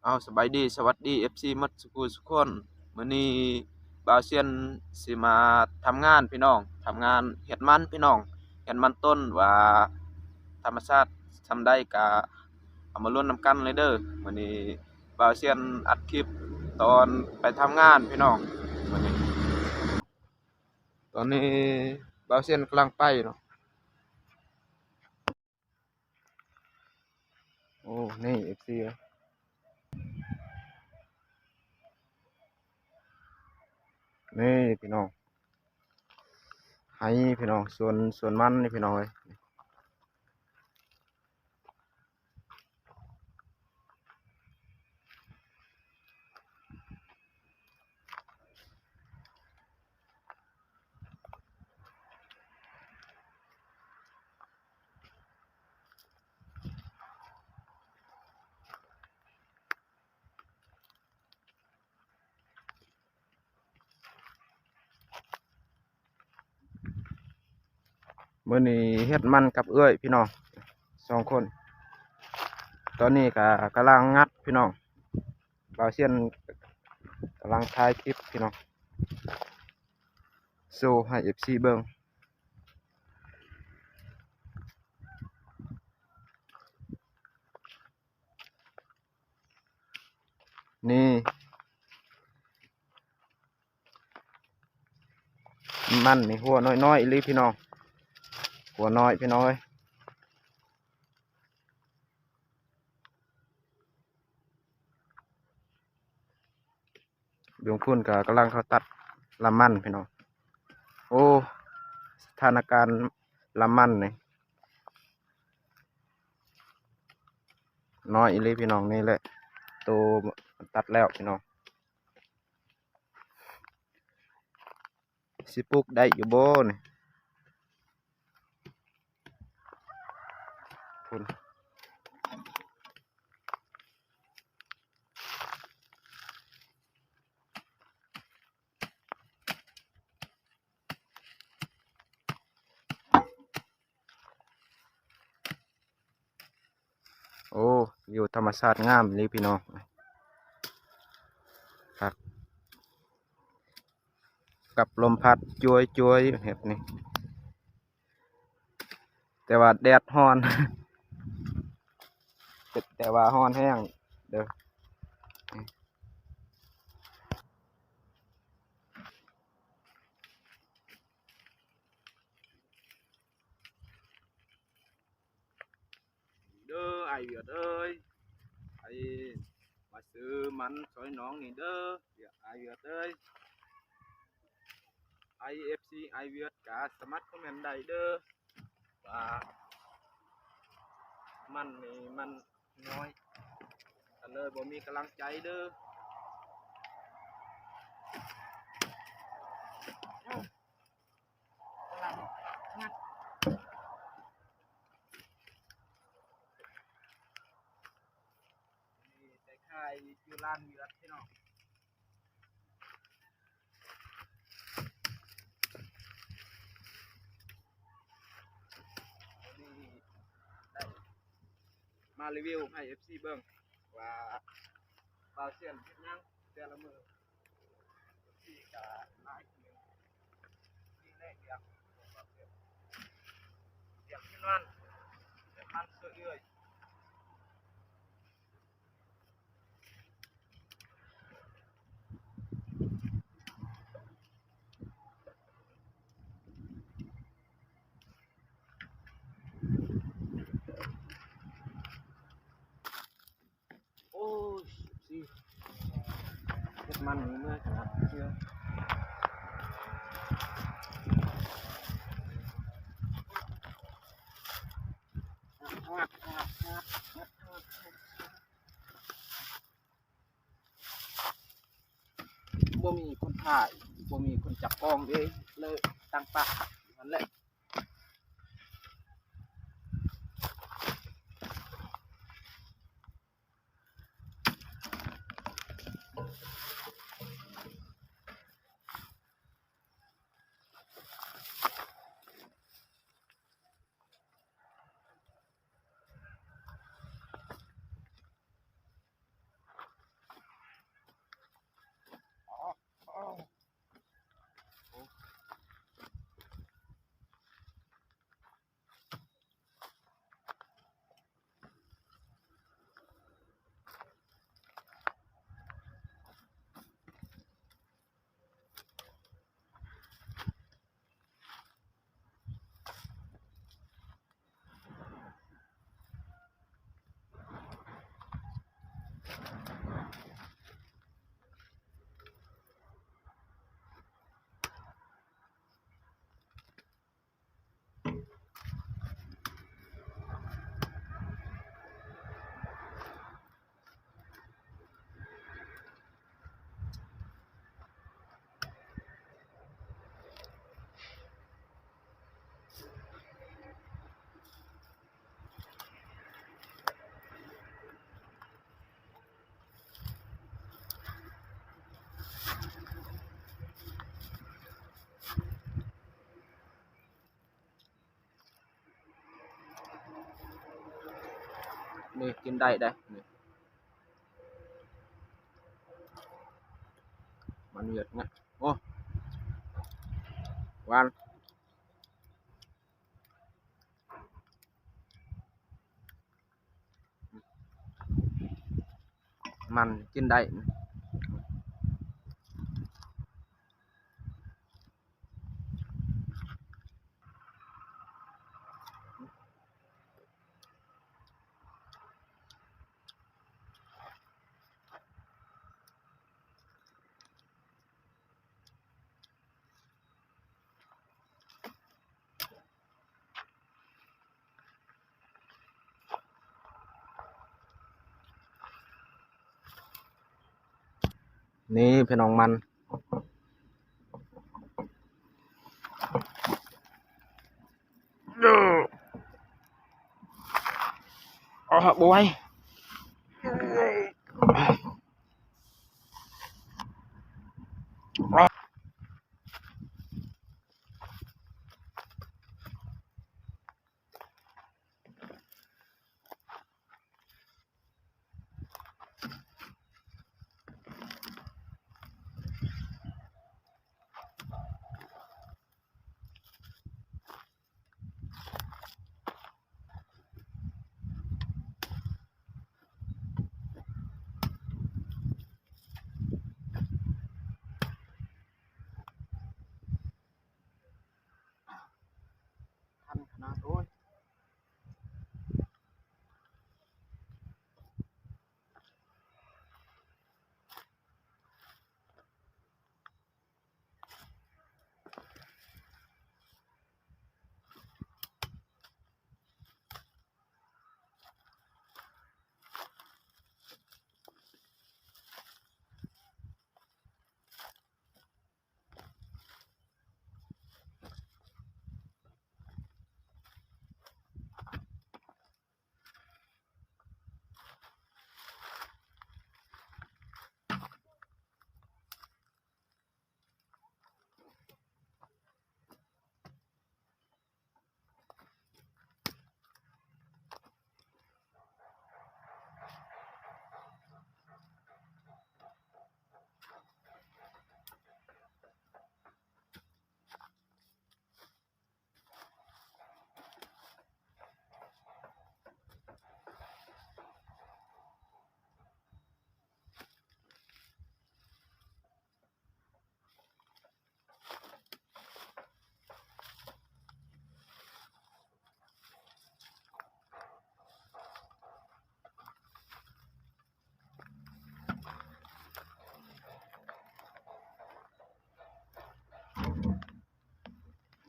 ເອົາ ສະບາຍດີ ສະຫວັດດີ ເອັຟຊີ ໝົດສູ່ຜູ້ສູ່ຄົນ. ມື້ນີ້ບ່າວຊຽນຊິມາທຳງານພີ່ນ້ອງ, ທຳງານເຮັດມັນພີ່ນ້ອງ, ເຮັດມັນຕົ້ນວ່າທຳມະຊາດສ່ຳໃດກະເອົາມາລຸ້ນນຳກັນເລີຍເດີ. ມື້ນີ້ບ່າວຊຽນອັດຄລິບຕອນໄປທຳງານພີ່ນ້ອງ. ມື້ນີ້ ຕອນນີ້ບ່າວຊຽນກຳລັງໄປເນາະ. ໂອ້ ນີ້ ເອັຟຊີ ເອີຍ ນີ້ພີ່ນ້ອງ ໄຮ່ພີ່ນ້ອງ ສວນ ສວນມັນນີ້ພີ່ນ້ອງເອີຍ. ມື້ນີ້ເຮັດມັນກັບເອື້ອຍພີ່ນ້ອງ ສອງຄົນ. ຕອນນີ້ກະກຳລັງງັດພີ່ນ້ອງ. ບ່າວຊຽນກຳລັງຖ່າຍຄລິບພີ່ນ້ອງ ໂຊໃຫ້ ເອັຟຊີ ເບິ່ງ. ນີ້ ມັນນີ້ຫົວນ້ອຍໆອີ່ຫຼີພີ່ນ້ອງ ຫົວນ້ອຍພີ່ນ້ອງເອີຍ. ເບື້ອງພຸ້ນກະກຳລັງເຂົາຕັດລຳມັນພີ່ນ້ອງ. ໂອ້ ສະຖານະການລຳມັນນີ້ ນ້ອຍອີ່ຫຼີພີ່ນ້ອງ. ນີ້ແຫຼະ ໂຕຕັດແລ້ວພີ່ນ້ອງ. ຊິປູກໄດ້ຢູ່ບໍ່ນີ້? ພຸ້ນ ໂອ້ ວິວທຳມະຊາດງາມອີ່ຫຼີພີ່ນ້ອງ ຄັກ ກັບລົມພັດຈວຍໆແບບນີ້ ແຕ່ວ່າແດດຮ້ອນ ແຕ່ວ່າຮ້ອນແຮງເດີ. ເດີ ອ້າຍວຽດເອີຍ ໄປມາຊື້ມັນຊ່ອຍນ້ອງນີ້ເດີ ອ້າຍວຽດເອີຍ. ໄອ ເອັຟຊີ ອ້າຍວຽດກະສາມາດຄອມເມັນໄດ້ເດີ ວ່າມັນນີ້ມັນນ້ອຍ ກະເລີຍບໍ່ມີກຳລັງໃຈເດີ. ກຳລັງງັດ ນີ້ໄປຂາຍຢູ່ລານວຽດພີ່ນ້ອງ. ນີ້ໄດ້ມາຣີວິວໃຫ້ ເອັຟຊີ ເບິ່ງວ່າບ່າວຊຽນເຮັດຫຍັງແຕ່ລະມື້. ເອັຟຊີ ກະຫຼາຍຄົນ ນີ້ແຫຼະວຽກຂອງບ່າວຊຽນ ວຽກເຮັດມັນ ເຮັດມັນຊ່ວຍເອື້ອຍ. ໂອ້ຍ ເຮັດມັນນີ້ເມື່ອຍຂະໜາດເຊື່ອ ບໍ່ມີຄົນຖ່າຍ ບໍ່ມີຄົນຈັບກ້ອງເດ້ ເລີຍຕັ້ງປາກຢູ່ຫັ້ນແຫຼະ. ໂ ນີ້ກິນໄດ້ເດ້ ນີ້ ມັນຫວຽດງາມ ໂອ້ ຫວານ ມັນກິນໄດ້. ນີ້ພີ່ນ້ອງມັນ ອາ ບໍ່ໄຫວ. ຄັນຂະໜາດ ໂອ້ຍ.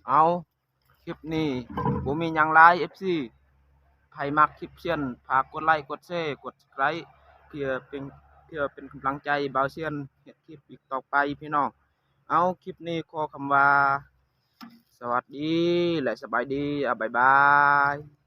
ເອົາ ຄລິບນີ້ບໍ່ມີຫຍັງຫຼາຍ ເອັຟຊີ ໃຜມັກຄລິບຊຽນ ຝາກກົດໄລ ກົດແຊ ກົດ Subscribe ເພື່ອເປັນ ເພື່ອເປັນກຳລັງໃຈບ່າວຊຽນເຮັດຄລິບອີກຕໍ່ໄປພີ່ນ້ອງ. ເອົາ ຄລິບນີ້ຂໍຄຳວ່າ ສະຫວັດດີ ແລະ ສະບາຍດີ ອາ ບາຍບາຍ.